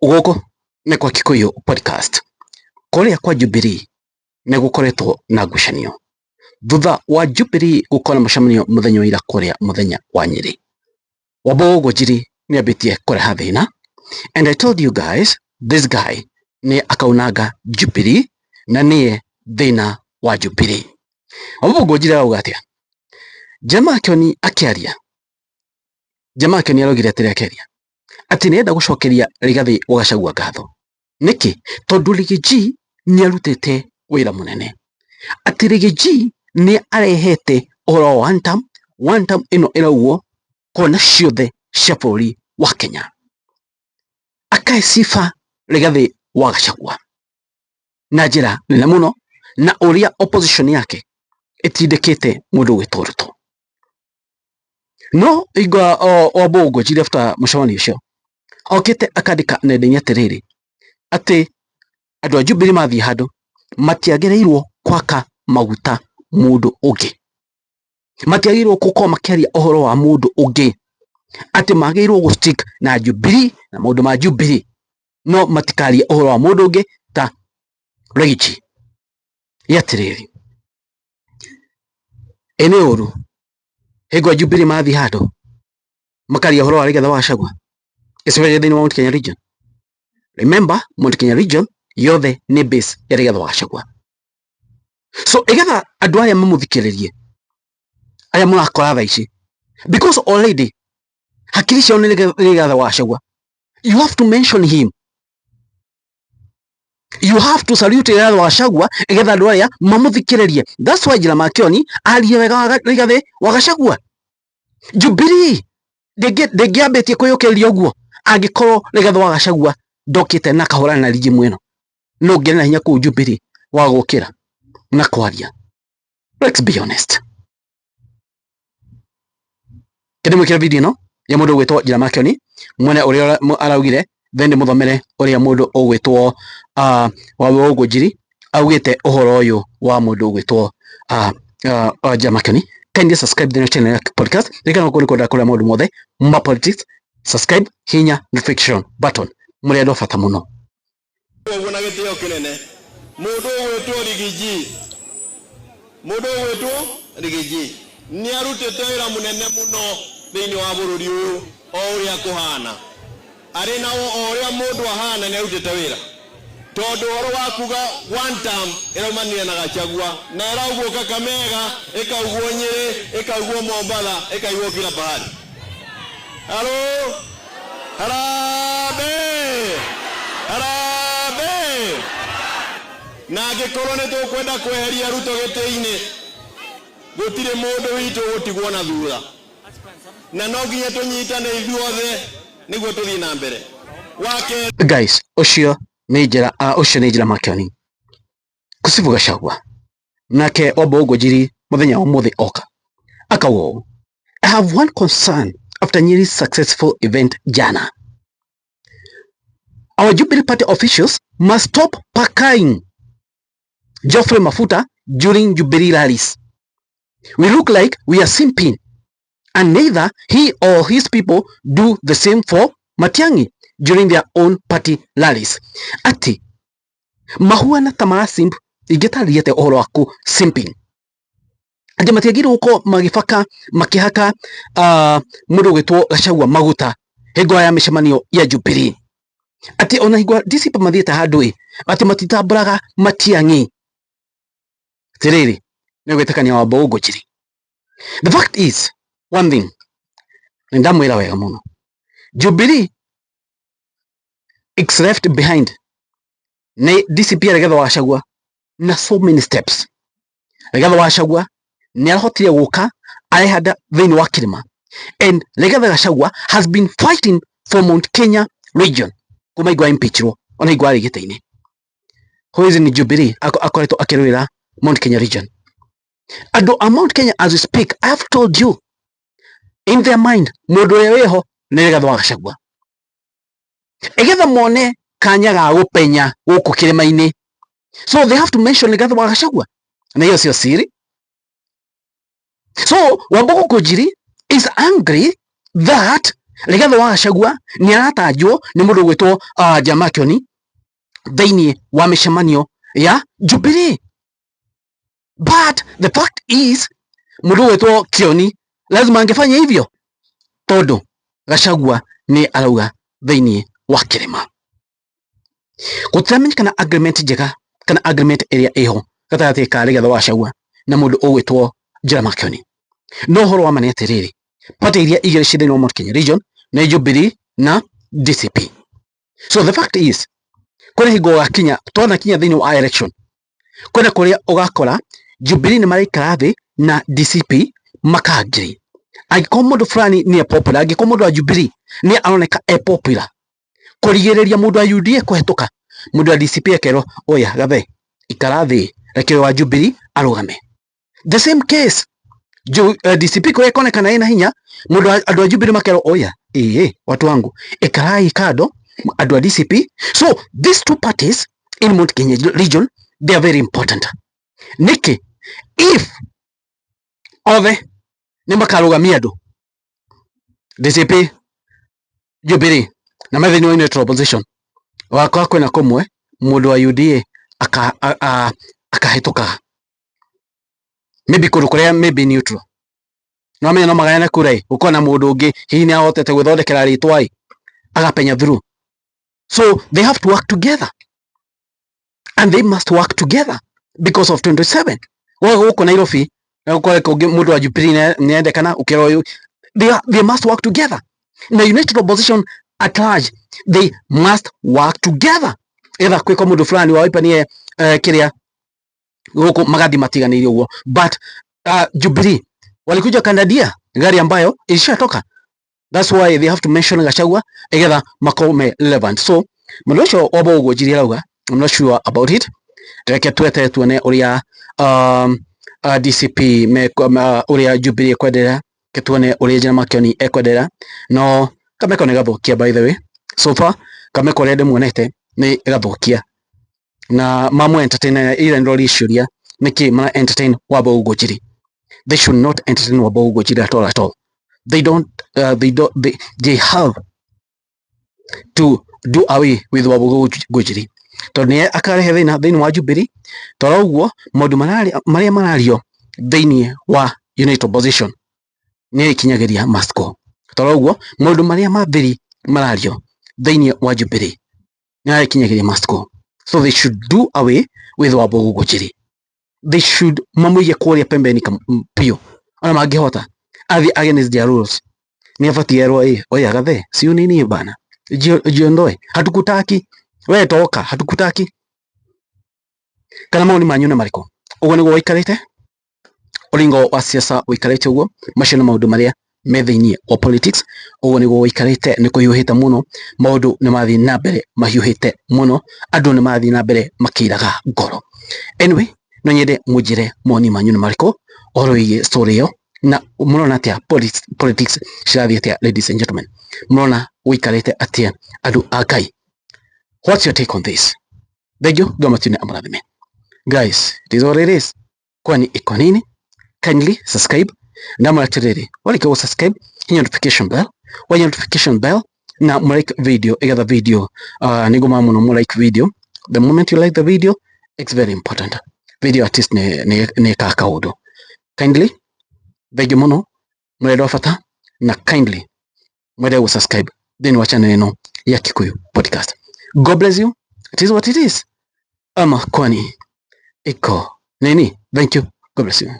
Gũkũ nĩ kwa Kikuyu Podcast. Kũrĩa kwa Jubilee nĩ gũkoretwo na ngucanio thutha wa Jubilee gũkorwo na mũcemanio mũthenya wa ira kũrĩa mũthenya wa Nyĩrĩ. Wambogo Njiri nĩ ambĩtie kũreha thĩna, and I told you guys this guy nĩ akaunanga Jubilee na nĩye thĩna wa Jubilee. Wambogo Njiri arauga atĩa? Jeremiah Kioni akĩaria, Jeremiah Kioni araugire atĩrĩ akĩaria atĩ nĩarenda gũcokeria Rigathĩ wa Gachagua ngatho. Nĩkĩ? Tondũ Riggy G nĩ arutĩte wĩra mũnene, atĩ Riggy G nĩ arehete ũhoro wa one term, one term ĩno ĩraugwo kona ciothe cia bũrũri wa Kenya. Akahe sifa Rigathĩ wa Gachagua na njĩra nene mũno, na ũrĩa opposition yake ĩtindĩkĩte mũndũ ũgwĩtwo Ruto. No hingo Wambogo Njiri after mũcemanio ũcio okĩte akandĩka nenda-inĩ atĩrĩrĩ, atĩ andũ a Jubilee mathiĩ handũ matiagĩrĩirwo kwaka maguta mũndũ ũngĩ, matiagĩrĩirwo gũkorwo makĩaria ũhoro wa mũndũ ũngĩ, atĩ magĩrĩirwo gũ stick na Jubilee na maũndũ ma Jubilee, no matikarie ũhoro wa mũndũ ũngĩ ta Riggy G. Atĩrĩrĩ, ĩ nĩ ũru hingo Jubilee mathiĩ handũ makaria ũhoro wa Rigathĩ wa Gachagua, especially thĩinĩ wa Mount Kenya region. Remember, Mount Kenya region yothe nĩ base ya Rigathĩ wa Gachagua. So igetha andũ aya mamũthikĩrĩrie arĩa mũrakora thaa ici, because already hakiri ciao nĩ Rigathĩ wa Gachagua, you have to mention him, you have to salute Rigathĩ wa Gachagua igetha andũ aya mamũthikĩrĩrie. That's why Jeremiah Kioni arie wega wa Rigathĩ wa Gachagua. Jubilee ndĩngĩambĩtie kwĩyũkĩrĩria ũguo angĩkorwo Rigathĩ wa Gachagua ndokĩte na akahũrana na regime ĩno. No ngĩrĩ na hinya kũu Jubilee wa gũkĩra na kwaria. Let's be honest. Kĩndĩ mwĩkĩre video ĩno ya mũndũ ũgwĩtwo Jeremiah Kioni mwene ũrĩa araugire, then ndĩmũthomere ũrĩa mũndũ ũgwĩtwo Wambogo Njiri augĩte ũhoro ũyũ wa mũndũ ũgwĩtwo Jeremiah Kioni. Kindly subscribe thĩinĩ wa channel ya podcast ririkana gũkũ nĩ kwenda kũrĩa maũndũ mothe ma politics. Subscribe, hinya notification button, mũrĩ andũ a bata mũno. Ũguo na gĩtĩo kĩnene, mũndũ ũgwĩtwo Riggy G, mũndũ ũgwĩtwo Riggy G nĩ arutĩte wĩra mũnene mũno thĩinĩ wa bũrũri ũyũ. O ũrĩa kũhana arĩ na o ũrĩa mũndũ ahana, nĩ arutĩte wĩra, tondũ ũhoro wa kuga one term ĩraumanire na Gachagua, na ĩraugwo Kakamega, ĩkaugwo Nyĩrĩ, ĩkaugwo Mombatha, ĩkaigwo kila pahali. Halo, harambee, harambee! Na angĩkorwo nĩ tũkwenda kweheria Ruto gĩtĩ-inĩ, gũtirĩ mũndũ witũ ũgũtigwo na thutha, na no nginya tũnyitane ithuothe nĩguo tũthiĩ na mbere. Wa kerĩ, Guys, ũcio nĩ njĩra ũcio nĩ Jeremiah Kioni kusifu Gachagua. Nake Wambogo Njiri mũthenya wa ũmũthĩ oka akauga ũũ: "I have one concern after Nyeri's successful event jana. Our Jubilee Party officials must stop pakaing Geoffrey Mafuta during Jubilee rallies. We look like we are simping, and neither he or his people do the same for Matiang'i during their own party rallies." Ati mahuana ta mara simp, ingĩtarĩria atĩa ũhoro wa ku simping, atĩ matiagĩrĩirwo gũkorwo magĩbaka makĩhaka mũndũ ũgwĩtwo Gachagua maguta hingo ya mĩcemanio ya Jubilee, atĩ ona hingo DCP mathiĩte handũ ĩ atĩ matitambũraga Matiang'i. Atĩrĩrĩ, nĩ gwĩtĩkania Wambogo Njiri. The fact is one thing, nĩ ndamwĩra wega mũno, Jubilee is left behind nĩ DCP Rigathĩ wa Gachagua na so many steps. Rigathĩ wa Gachagua nĩ arahotire gũka arehanda thĩinĩ wa kĩrĩma, and Rigathĩ Gachagua has been fighting for Mount Kenya region kuma hingo impeachirwo, ona hingo arĩ gĩtĩ-inĩ. Who is in Jubilee akoretwo akĩrũĩra Mount Kenya region. Andũ a Mount Kenya, as we speak, I have told you, in their mind mũndũ ũrĩa wĩho nĩ Rigathĩ wa Gachagua, igetha mone kanya ga gũpenya gũkũ kĩrĩma-inĩ, so they have to mention Rigathĩ wa Gachagua, na hiyo sio siri. So Wambogo Njiri is angry that Rigathi wa Gachagua ni aratanjwo ni mundu gwitwo Jeremiah Kioni thiini wa micemanio ya Jubilee. But the fact is mundu gwitwo Kioni lazima angefanya hivyo tondu Gachagua ni arauga thiini wa kirima. Gutiramenyekana agreement njega kana agreement iria iho gatagati ka Rigathi wa Gachagua na mundu ugwitwo Jeremiah Kioni. No uhoro wa ma ni atiriri, party iria igiri ci thiini wa Mount Kenya region ni Jubilee na DCP. So the fact is kwina hingo gakinya twanakinya thiini wa election, kwina kuria ugakora Jubilee ni maraikara thi na DCP makangiri. Angikorwo mundu fulani ni popular, angikorwo mundu wa Jubilee ni aroneka e popular kurigiriria mundu wa UDA kuhetuka, mundu wa DCP akerwo oya gathe ikara thi reke wa Jubilee arugame. The same case DCP kuria ikonekana ina hinya, mundu andu a Jubilee makerwo oya ii watu wangu ikarai kando andu a DCP. So these two parties in Mount Kenya region, they are very important. Niki if othe ni makarugamia andu DCP, Jubilee na me thiini wa neutral opposition, wakwa kwina kumwe mundu wa UDA akahitukaga maybe kundu kuria maybe neutral, no amenya no magayane kura i gukona mundu ungi hihi ni ahotete gwithondekera ritwa i agapenya through. So they have to work together, and they must work together because of 27 gwa guku Nairobi gukore kungi mundu wa Jubilee niendekana ukirwo uyu, they must work together. Na united opposition at large, they must work together. Either kwiko mundu fulani wa Wiper nie kiria guku magathi matiganĩire uguo, but Jubilee walikuja kandadia gari ambayo ilishatoka. That's why they have to mention Gachagua igetha makorwo me relevant. So mundu ucio wa Mbogo Njiri arauga, I'm not sure about it. Reke twetere tuone uria DCP me uria Jubilee ekwenderea, reke tuone uria Jeremiah Kioni ekwenderea. No Kameko nĩ gathukia, by the way. So far Kameko ũrĩa ndĩmuonete nĩ gathukia na mamwe entertain ira ndori ciũria nĩkĩ mara entertain Wambogo Njiri. They should not entertain Wambogo Njiri at all, at all. They don't they don't they have to do away with Wambogo Njiri tondu nĩ akarehe thĩna thĩinĩ wa Jubilee. Toro ũguo maũndũ marĩa marario thĩinĩ wa united opposition nĩ ikinyagĩria must go. Toro ũguo maũndũ marĩa ma thiri marario thĩinĩ wa Jubilee nĩ arĩkinyagĩria must go. So they should do away with Wambogo Njiri. They should mamũige kũrĩa pembeni biũ. Ona mangĩhota athiĩ against their rules, nĩ abatiĩ erwo ĩ oya gathe siu nini bana, jiondoe, hatukutaki we, toka, hatukutaki. Kana maoni manyu nĩ marĩkũ? Ũguo nĩguo waikarĩte ũringo wa siasa wĩikarĩte ũguo. Macio nĩ maũndũ marĩa me thĩinĩ wa politics. Ũguo nĩguo wĩikarĩte, nĩ kũhiũhĩte mũno, maũndũ nĩ mathiĩ na mbere mahiũhĩte mũno, andũ nĩ marathiĩ na mbere makĩiraga ngoro. Anyway, no nyende mũnjĩre mawoni manyu nĩ marĩkũ ũhoro wĩgiĩ story ĩyo, na mũrona atĩa politics cirathiĩ atĩa? Ladies and gentlemen, mũrona wĩikarĩte atĩa andũ a Ngai? What's your take on this? Thank you. Ngai matune amũrathime. Guys, it is what it is. Kwani iko nini? Kindly subscribe. Ndamwĩra atĩrĩrĩ, warĩkia gũ subscribe, hinya notification bell, wanya notification bell na like video igetha video nĩngũma mũno mu like video. The moment you like the video, it's very important. Video artist nĩ ĩkaga kaũndũ. Kindly, thank you mũno mũrĩ wa bata, na kindly mwende gũ subscribe thĩinĩ wa channel ĩno ya Kikuyu Podcast. God bless you. It is what it is. Ama kwani iko nini? Thank you. God bless you.